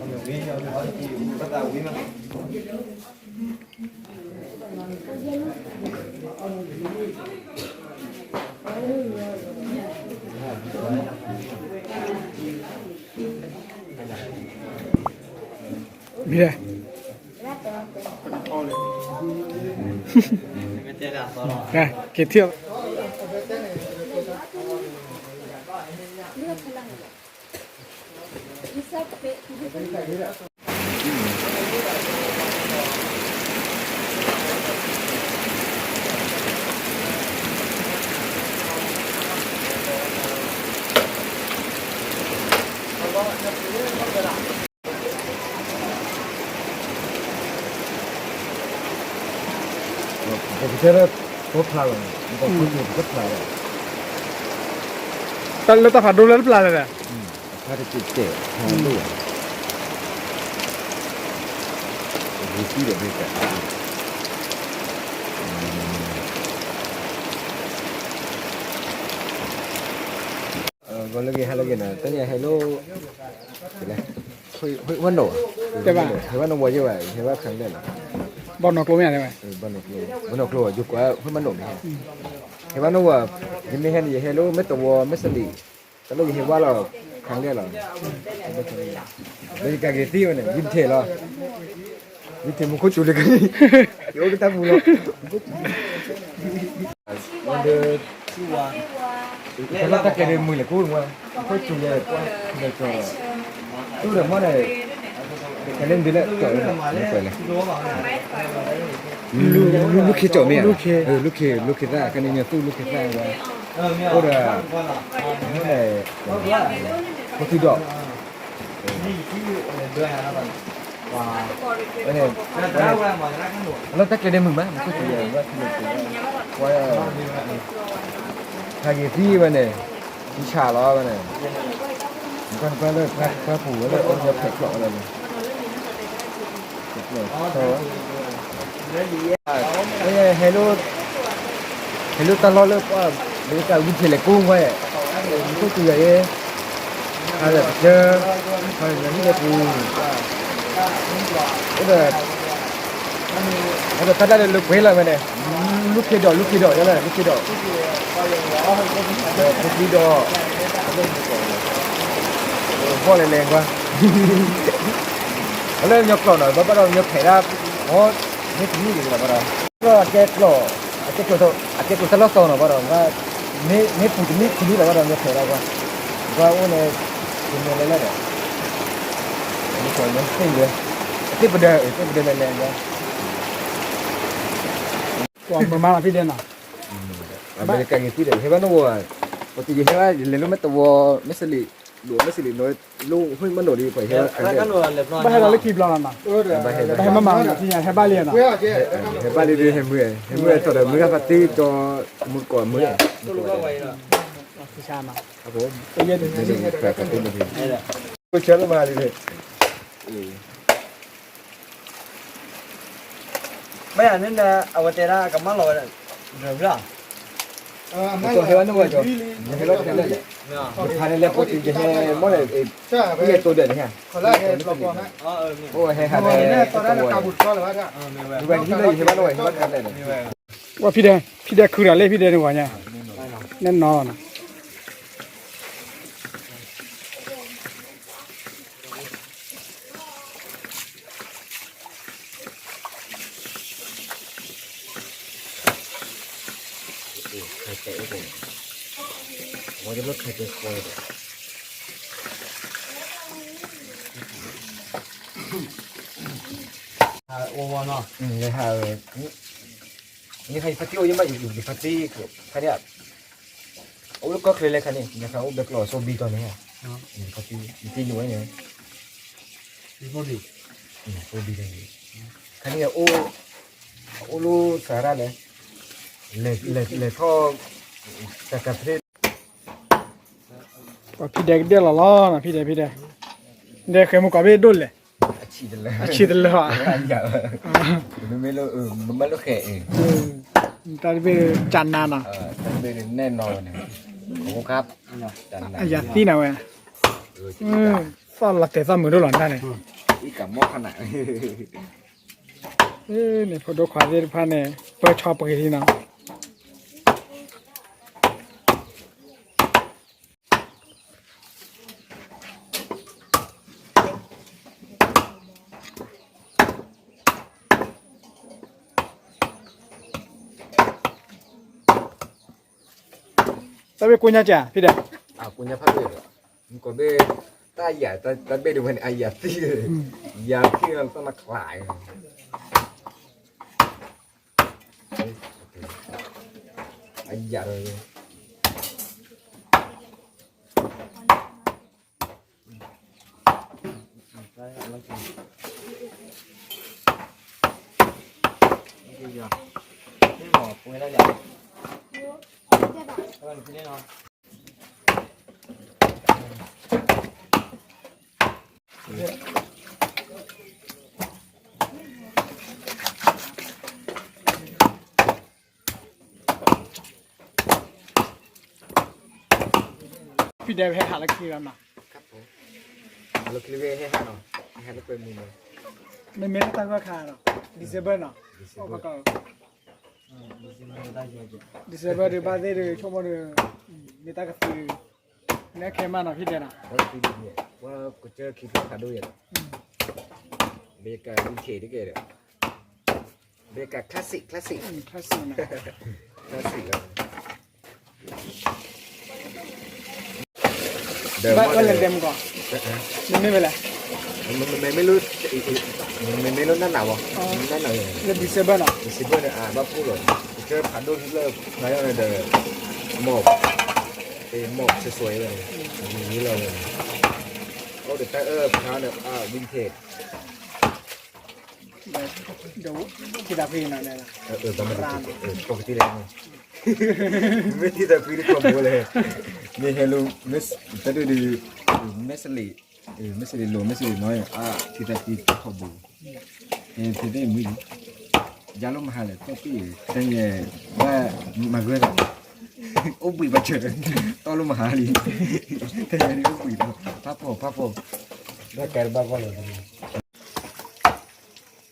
မ့ၢ် က့ၤထံၣ် ပကတဲလၢ ဖိဖျါလီၤ, ပကတဲဖျါလီၤ, တၢ်လၢတၢ်ဖးဒိၣ်လၢတဖျါလၢၤဒီး, ဖျါတက့ၢ်ကဲး, ဖျါဒိၣ်, ဂ့ၤသံဒီးဂ့ၤကး, ဂီၤလၢဂ့ၤ ဟါလၢဂ့ၤနီၤ, တနံၤဟဲလိ, ဝဲနီၣ်, တဲဘၣ်, ဟဲဘၣ်နီၣ်ဝီယဲၢ်ဘၣ်, ဟဲဘၣ်ခါလဲၣ်လီၤ, ဘီနီၣ်ကျိမ့ၢ်, ဘီနီၣ်ကျိ, ယကွၢ်ဝဲဘၣ်နီၣ်န့ၣ်, ဟဲဘၣ်နီၣ်ဝီ, ယမ့ၢ်ဟဲန့ၣ် ယဟဲလၢမ့ၢ်တဝီ မ့ၢ်စလံး, တၢ်လၢယဟဲဘၣ်လီၤ, ခါလဲၣ်လီၤ, ယကဂ့ၤသံဝဲန့ၣ် ယမ့ၢ်ထဲးလီၤ ယထံၣ်မူခိၣ်စူၤလၢကနံၣ်, ယအိၣ်ကတၢ်ပူၤလီၤ, ဒီး တၢ်လီၢ်တၢ်ကျဲဒ်မုာ်လဲၣ်ကိးဝဲ, ခိၣ်စူၤလဲၣ်, တူၢ်ဒီးမီၢ်န့ၣ်, ကလဲၤဒ်လဲၣ်, ကွၢ်လဲၣ်, လူၢ်ခ့ကၠီၣ်မ့ၢ်ဧါ, လူၢ်ခ့, လူၢ်ခ့သၣ်, ကန့ၣ်ညါသူၣ်လူၢ်ခ့သၣ်ဝဲ, အိၣ်ဒီး, မ့ၢ်လဲၣ်, ဖိသံဒီး အလီၢ်တၢ်ကျဲဒ်မုာ်မး, မ့ၢ်ခိၣ်စူၤလဲၣ်, ကွၢ်, ဟးဂ့ၤသံဝဲန့ၣ်, ယဆၣ်လီၤဝဲန့ၣ်, နကွၢ်လၢပှၤပူၤဝဲလၢအီၣ်ညီဖျဲးကျိးဝဲလၢန့ၣ် ဟဲလၢ, ဟဲလၢတၢ်လီၢ်လၢပှၤ, လၢတၢ်ဝံထံးလဲၤကိးဝဲ, မ့ၢ်ခိၣ်စူၤယၤအံၤ, ဟးလၢပကၢ, ဟးလၢဟံၣ်လဲၤပူၤ, အိၣ်ဒီး, အိၣ်ဒီးတၢ်ဒၣ်လၢလၢပှဲၤလီၤဝဲန့ၣ်, လူၢ်ခ့ဒီး လူၢ်ခ့ဒီး ယလၢလူၢ်ခ့ဒီး, ဖိသံဒီး, ဘီၣ်လဲၤလဲၤကွၢ် အလၢညီကျိာ်နီၤ ဘၣ်ဘၣ်ဒီးညီဖဲးဒၣ်, မ့ၢ်တနံၣ်ဒံးလီၤဘၣ်ဒီး, ဒီးအကဲကျိာ်, အကဲကျိာ်, အကဲကျိာ်တၢ်လီၢ်သီနီၤဘၣ်ဒီး, မ့ၢ်ပူၤတနံၣ်ခံနံၣ်လီၤဘၣ်ဒီး ညီဖဲးဒၣ်ကွၢ်, ကွၢ်အိၣ်န့ၣ်, ကညီလဲၤလဲၣ်ဒီး, သ့ၣ်ဝဲ, သ့ၣ်ပဒၢ, သ့ၣ်ပဒၢလဲၤလဲၤကွၢ်, ပှၤမၤမၤလီၤဖံးဒဲးနီၤ, အဘၣ်ကဂ့ၤသံဒီး ဟဲဘၣ်နီၣ်ဝီ, ပှၤတယဟဲဘၣ် လဲၤလၢမ့ၢ်တဝီ, မ့ၢ်စလံး, ဒိၣ်မ့ၢ်စလံးနီၤ, လၢဟိၣ်မ့ၢ်နီၣ်ဒီး ပှၤဟဲဘၣ်ခါ, ဘၣ်ဟဲလီၤလၢခံဘျီလီၤနီၤ, ဘၣ်ဟဲမၤမၤနီၤ ထံၣ်ညါ ဟဲဘၣ်လံနီၤ, ဟဲဘၣ်လံဒီး ဟဲမုၢ်, ဟဲမုၢ်ထီၣ်ဒီး မုၢ်ဂၤဖးတံၢ်ကၠီ, မုၢ်တကိးမုၢ်, ဖးတံၢ်မုၢ်, ဆၢလၢမၤလံ, မ့ၢ်န့ၣ် အဝဲတဲဒၣ်ကမၣ်လီၤဝဲဒၣ်, ဟဲဘၣ်နီၣ်ဝီ, ဟဲလီၤဖဲလဲၣ်လဲၣ်, ဖးန့ၣ်လဲၤဖိတံၢ်ယဟဲမီၢ်န့ၣ်, ယဲၢ်တိၤဒၢးန့ၣ်ဧါ, အိၣ်ဝဲဟဲဟးန့ၣ်, ဝဲဟံၣ်လၢယဟဲဘၣ်နီၣ်ဝီ ယဟဲဘၣ်ခါလဲၣ်န့ၣ်, ဝဲဖံဒဲ, ဖံဒဲခုတၢ်လၢဖံဒဲန့ၣ်ဝဲညါ, နဲနီၤနီၤ နခါယဖါတံၢ်အိၣ်ယမး ယဖါတံၢ်ခါန့ၣ်, အိၣ်လၢကီၢ်ချၢလဲၣ်ခါန့ၣ် နခါအိၣ်ဘဲကျိာ်စိဘံကီၢ်န့ၣ်, ယဖါတံၢ် ယတံၢ်ယိဝဲန့ၣ်, စိဘံကီၢ်န့ၣ်, ခါန့ၣ် အိၣ်လၢစၤရၣ်လဲၣ်, လဲၤထီၣ်, တၢ်တၢ်ဖဲ ပှၤဖံဒဲကဒဲလီၤလီၤနီၤ ဖံဒဲ ဖံဒဲ, ဒဲဃဲမုၢ်ကီးဘ့ၣ်ဒိၣ်လဲၣ်, အဆံးတလၢ, အဆံးတလၢဘၣ်, မ့မ့ၢ်လၢ, မ့မ့ၢ်လၢဃဲအံၤ, တၢ်တဘ့ၣ်ကနၤနီၤ, တၢ်တဘ့ၣ်နဲၣ်နီၤန့ၣ်, အယၤသံနၤဝဲ, သီၣ်လီၤတဲာ်သီၣ်မုာ်ဒိၣ်လီၤနၢ်န့ၣ်, အံၤကမီၣ်ခနၣ်, န့ၣ် ဖိဒိၣ်ခွါသ့ၣ်တဖၣ်န့ၣ် ပၢၢ်ဆီပှ့ၤလံနီၤ. တၢ်ဘ့ၣ်ကိညါကၢ် ဖံဒဲး, ကိညါဖးဘ့ၣ်ဒီး, မုၢ်ကီၢ်ဘ့ၣ်, တၢ်ယၤ တၢ်ဘ့ၣ်ဒံးဝဲန့ၣ် အယၤသံ, ယၤသံလီၤတၢ်မၤချး, အယၤဒီး, ဖံဒဲး ဟဲဟးလၢခံလီၤနီၤ, ဟဲဟးလၢကွဲမုာ်နီၤ, မ့မ့ၢ်လၢတၢ်ဂီၤခါနီၤ, December နီၤ, December ဒုးဘၣ်သ့ၣ်ဒုး ဆိကမိၣ်ဒုး, မ့ၢ်တၢ်ကသံဒုး, နခဲမးနီၤ ဖံဒဲးနီၤ, ပကစၢၢ်ခံဖျၢၣ်ဖးဒိၣ်ယဲၢ်ဒီး, ဘ့ကၤ vintage တက့ၢ်ဒီး, ဘ့ကၤ classic classic classic နီၤ, classic လီၤ. ဘၣ်လဲၤဒဲးမုၢ်ကီၢ်, မ့မ့ၢ်ဝဲလဲၣ်, မ့မ့ၢ်လၢ, မ့မ့ၢ်လၢနၢ်နၢ်ဘၣ်, နၢ်နၢ်, လၢ December နီၤ, December န့ၣ် အဘၣ်ဖှိၣ်လီၤ, ကစၢၢ်ဖးဒိၣ်လၢ ခါယီၤန့ၣ်ဒီး, မီၢ်, မီၢ်စဲးစွဲးဝဲ, ယံၤလီၤဝဲ, အိၣ်ဒီးတၢ်အၢၣ်ဖးန့ၣ် vintage ဒီး, ဒီး, ထံသးဖှံနီၤ, ပကတ့လဲၣ်, မ့ၢ်ထံသးဖှံတထီဘိလဲၣ်, မ့ၢ်ဟဲလိာ်, တၢ်ဒုးဒုး, မဲစလ့, မဲစလ့လိာ် မဲစလ့နီၤ, ထံသးဖှံတထီဘိ, ဟဲဖဲသ့ၣ်မုၢ်လံ, ယၤလိာ်မဟါလဲၣ် သီၣ်ပ့ၣ်, တနံၤ, ဘၣ်, မၤဂၢၢ်လီၤ, အိၣ်ဘှံးဘၣ်စၢၤ, တီၢ်လိာ်မဟါလံ, တနံၤအိၣ်ဘှံးလီၤ, ဖးဖီၣ်ဖးဖီၣ်, ဘၣ်ကဲဘၣ်ဂီၢ်လီၤ. ဝ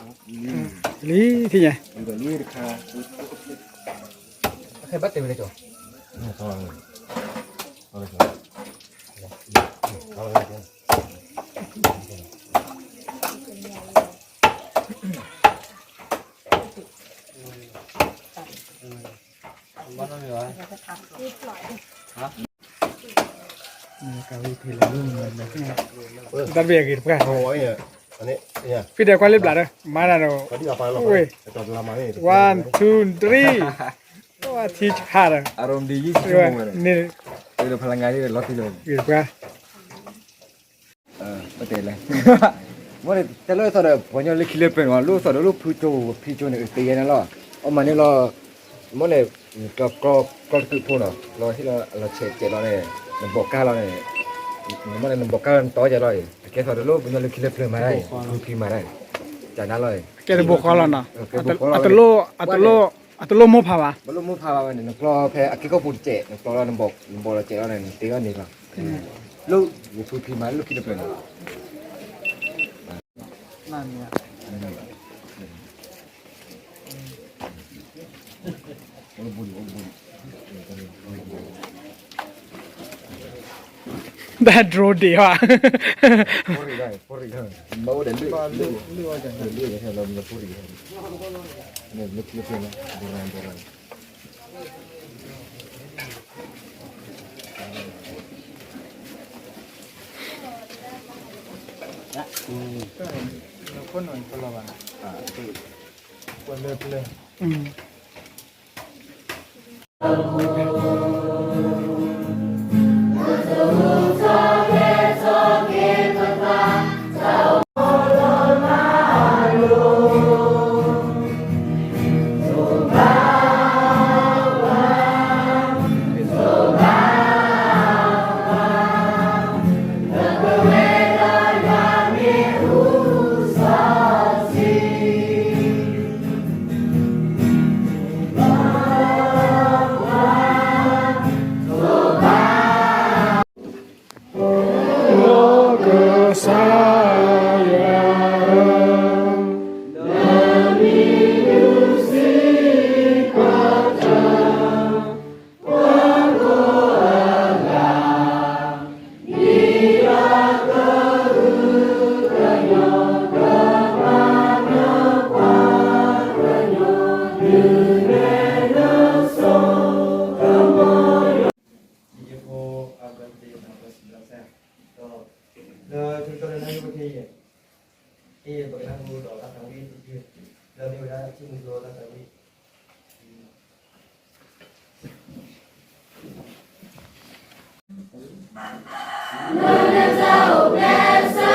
ံၤနီၤ ဖံဒဲးနီၤ, လံထံၣ်ညါ, ဘၣ်တဲဝဲလဲၣ်ကီး, တၢ်ဘ့ၣ်အဂ့ၤတပှၢ်, ဖံဒဲးကွၢ်လၢဘျးဒီး မၤတၢ်ဒီး, one two three, ထံဆါဒီး, ဂ့ၤတပှၢ် တဲလၢ, မ့ၢ်န့ၣ် တဲလိာ်သးဒီး ပှၤကညီလၢခံလၢပျၢၤန့ၣ် လိာ်သးဒီးလိာ်ဖုကၠိ ဖံကၠိန့ၣ် အတယဲန့ၣ်လီၤ, အီၣ်မၤန့ၣ်လီၤ, မ့ၢ်န့ၣ်, ကျီတကုးဖိနီၤ လီၤဟ့ၣ်လီၤ လီၤဆဲးကဲးလီၤန့ၣ်, နဘီးကါလီၤန့ၣ်, မ့ၢ်န့ၣ် နဘီးကါလီၤနတီယဲလီၤ, ကဲသးဒီးလိာ် ပှၤကညီလၢခံလၢပျၢၤမၤတၢ်, ဖုဖံမၤတၢ်, ကနါလီၤ, ကဲတဘိဃီလီၤနီၤ, အတလိၣ်, အတလိၣ်မိၢ်ဖးဘၣ်, ဘၣ်လိၣ်မိၢ်ဖးဘၣ်ဝဲန့ၣ် နကျီဖဲအက့ၢ်ခိၣ်ပူၤတစဲး နကျီလီၤ နဘီးလီၤစဲးလီၤန့ၣ် နတ့အီၣ်န့ၣ်လီၤ, လိၣ်, ဖုဖံမၤလိၣ်ခံတဖျၢၣ်န့ၣ်, တၢ် drone ဒံးဟီ, ဖိသၣ်ဝဲန့ၣ် အဝဲအိၣ်လၢ ထံသၢဘ့ၣ်ကီၢ်သၢဘ့ၣ် လၢအမ့ၢ်ဝဲဒၣ် စီၤက့လီၤ ဒီးပှဲၤဒီးဝဲဒၣ်ယဲၢ်နံၣ် ဒီးကဲ စီၤက့ စီၤက့ ဒီးပှဲၤဒီးဝဲဒၣ်ယဲၢ်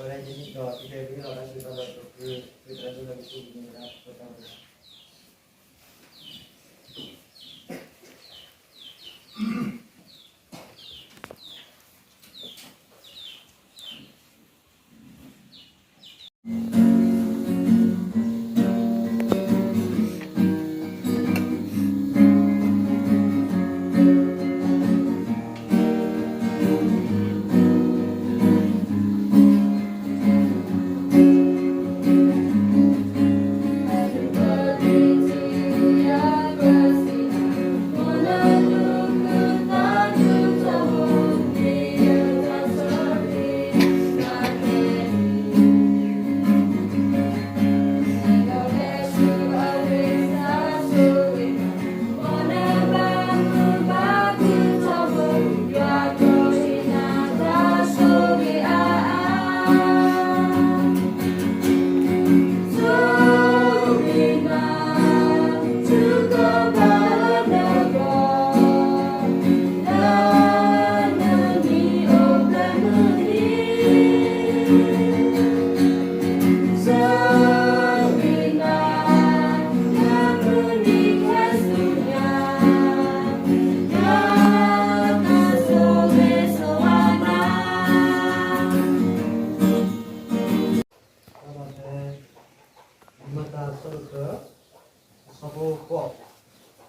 နံၣ် ဒီးကဲက့ၤလီၤတၢ်ဆၢကတီၢ်ဒီး ပဃု ဃုသရၣ်ဒိၣ်လၢကစူၢ်ကနံၤဝဲဒၣ်ဖိသၣ်ဝဲဒၣ်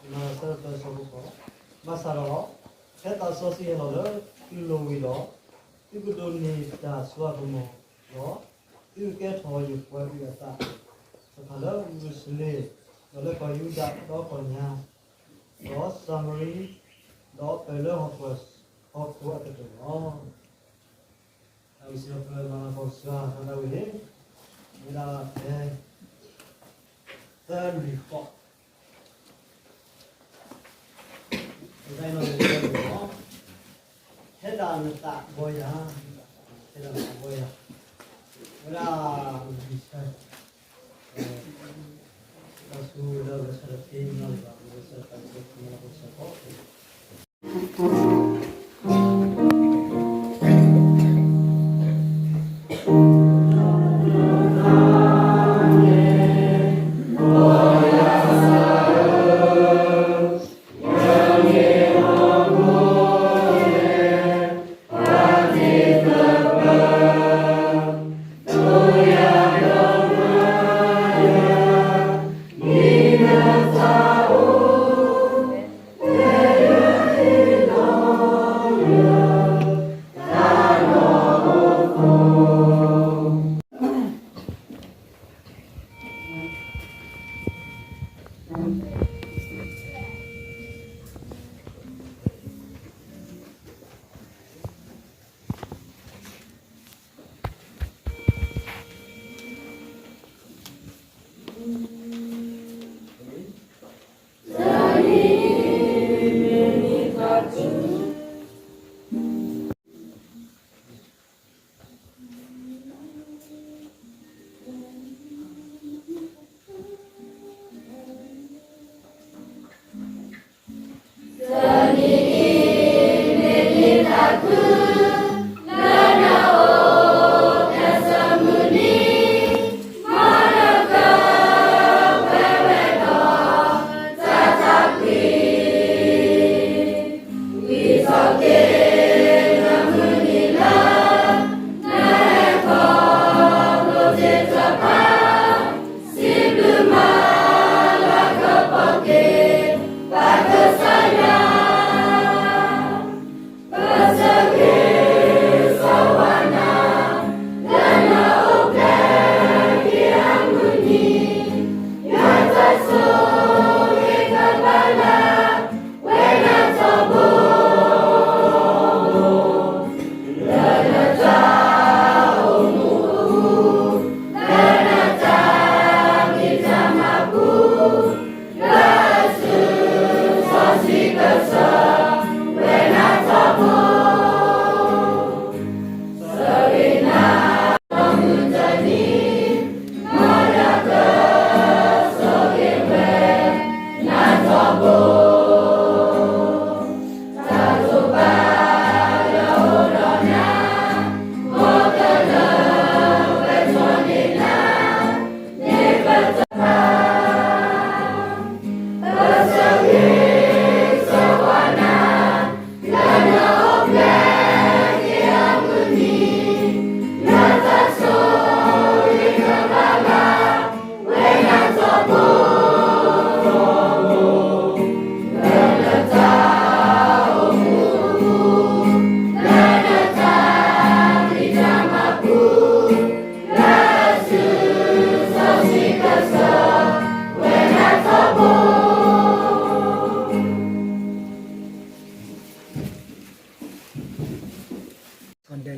ဆၢဖိဃိး, ဘၣ်ဆၣ်ဒီး ဖဲသးစီဆှံဟဲလီၤလၢသုလိၤဝံၤဒီး, သုကဒိးန့ၢ်တၢ်စိအကမီၤ, ဒီးသုကကဲထီၣ်ယပှၤအုၣ်အသး, တဖၣ်လၢယရူၤၡလ့ၣ်, ဒီးလၢကီၢ်ယူဒၤဒီးကီၢ်ညါ, ဒီးစၤမရံ, ဒီးပၢၢ်လၢဟီၣ်ခိၣ်အကတၢၢ်လီၤ. တၢ်ဝံစံးဖျါမၤလၤကပီၤစှၤ တၢ်ဝံၤန့ၣ်, ဝဲဒၣ်ဖဲ သၢလွံၢ်ဃီ, ဝဲဒၣ်အံၤန့ၣ် သၢလွံၢ်ဃီ, ထဲဒၣ်နသးဘီယၤ, ထဲဒၣ်နသးဘီယၤ, ဝဲဒၣ်ဝံစၢ် တၢ်ဆူလၢဝဲဆၢတသ့နီတဘျီ, ဝဲဆၢတသ့နီတဘျီ,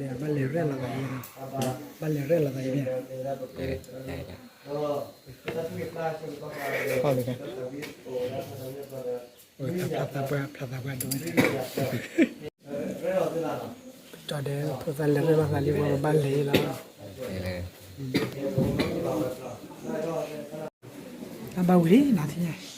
ဘၣ်လဲၤရဲၣ်လီၤသးအံၤ, ဘၣ်လဲၤရဲၣ်လီၤသးအံၤန့ၣ်, ဖျါသးပှၢ် ဖျါသးပှၢ်ဒိၣ်န့ၣ်, ပကၠီဒီးဖိသၣ်လဲၤရဲၣ်လီၤသးလံ ပဘၣ်လဲၤလီၤ, အဘၣ်ဝံၤလံနၤထံၣ်ညါ တရဲၣ်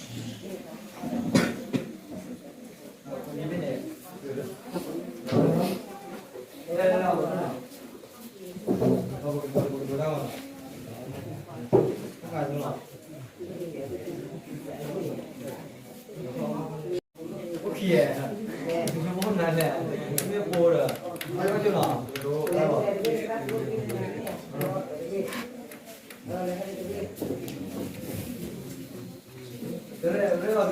မ့ၢ်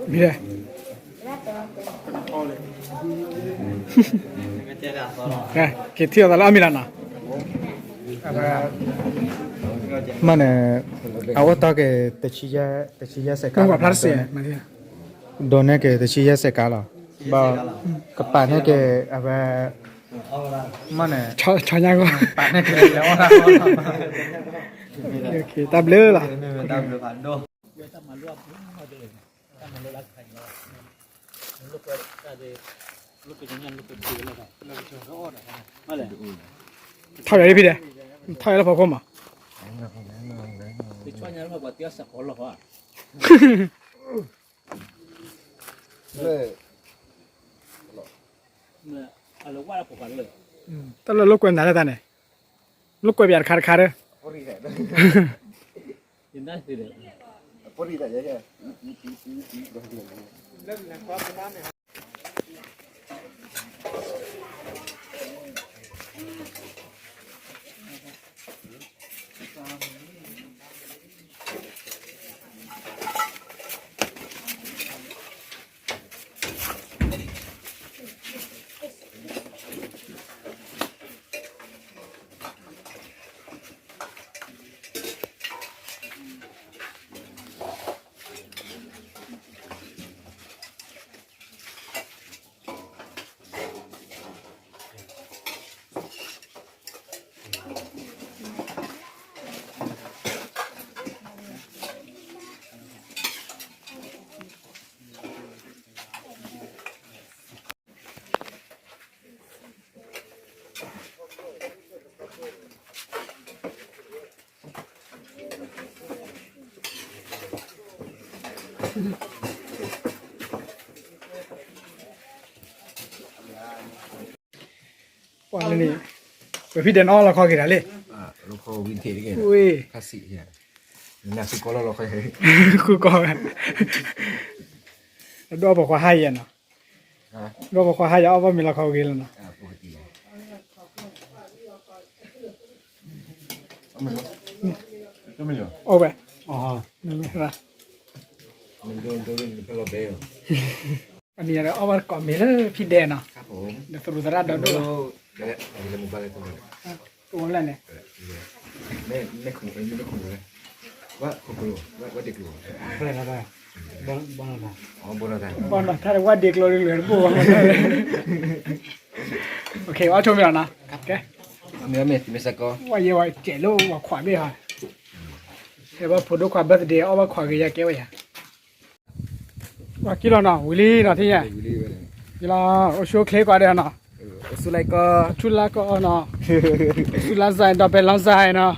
ဒဲး က့ၤထံၣ်အီၤသးလၢအမံၤလီၤနီၤ. မ့ၢ်န့ၣ် အအိၣ်တီက့ၤ တဆံယဲၢ်စဲးကါလီၤ. ဒိးန့ၢ်က့ၤတဆံယဲၢ်စဲးကါလီၤ. ဘၣ် ကပာ်န့ၢ်က့ၤ အဝဲ မ့ၢ်န့ၣ် ပာ်န့ၢ်က့ၤလၢအီၣ်တၢ်အီၣ်လီၤ. တၢ်ဘျုးလီၤ. ထီၣ်ယၤဒ် ဖံဒဲး, ထီၣ်ယၤလၢဖီခိၣ်မး. တၢ်လၢလိာ်ကွဲမနုၤလၢတၢ်န့ၣ်, လိာ်ကွဲပယၤတခါတခါဒီး ပှၤလၢန့ၣ် ပဖံဒဲးန့ၣ် အီၣ်လီၤခီက့ၤဒၣ်လံ, ဝ့ၢ်, ဃုကီၢ်ဝဲ, ဒိၣ်ပိာ်ခွါဟါယဲနီၤ, ဒိၣ်ပိာ်ခွါဟါယဲအီၣ်ဘၣ်မ့ၤလီၤခီက့ၤလီၤနီၤ. အိၣ်ဝဲ, အနံၤအံၤဒီးအီၣ်ဘၣ်ကိးမံၤလၢဖံဒဲးနီၤ, ဒီးသရူးသရၣ်ဒီဒိၣ်လီၤ, တအိၣ်လၢန့ၣ်, ဘီနီၤ, ဘီနီၤ, တၢ်ဝဲဒၣ်ဒ့ကျိဒ်လဲၣ်တဘိဘၣ်, အီၣ်ဆိမ့ၢ်လီၤနီၤ, ကဲ, ဝဲယဲဝဲစဲးလၢဝဲခွးဘ့ၣ်ဟီ, ဟဲဘၣ်ဖိဒိၣ်ခွါ birthday အီၣ်ဘၣ်ခွးဂ့ၤယၤကဲဝဲယၤ ပှၤကံလီၤနီၤ ဝံၤလံနီၤ ထံၣ်ညါ, ယလီၤ အိၣ်ဆူၣ်အိၣ်ချ့ကွၢ်ဒီးနီၤ, အိၣ်ဆူၣ်လါကီ, အိၣ်ဆူၣ်လါကီနီၤ, အိၣ်ဆူၣ်လါစဲး ဒီးပဲလီၤစဲးနီၤ, ဒ်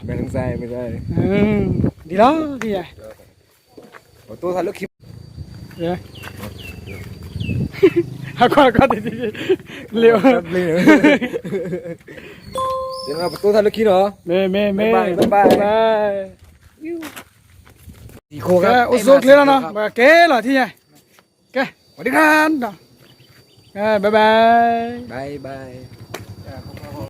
လီၤ ထံၣ်ညါ, ပတိၢ်သးလၢခံ, ဟးကွၢ်ကွၢ်တံၤတံၤ, လ့ၤ, ပတိၢ်သးလၢခံနီၤ, မ့ၢ်မ့ၢ်မ့ၢ်, အိၣ်ဆူၣ်အိၣ်ချ့လီၤနီၤ, ကဲလီၤ ထံၣ်ညါ, ကဲ, ဝံၤဒံခါ, ကဲ, bye bye, bye bye.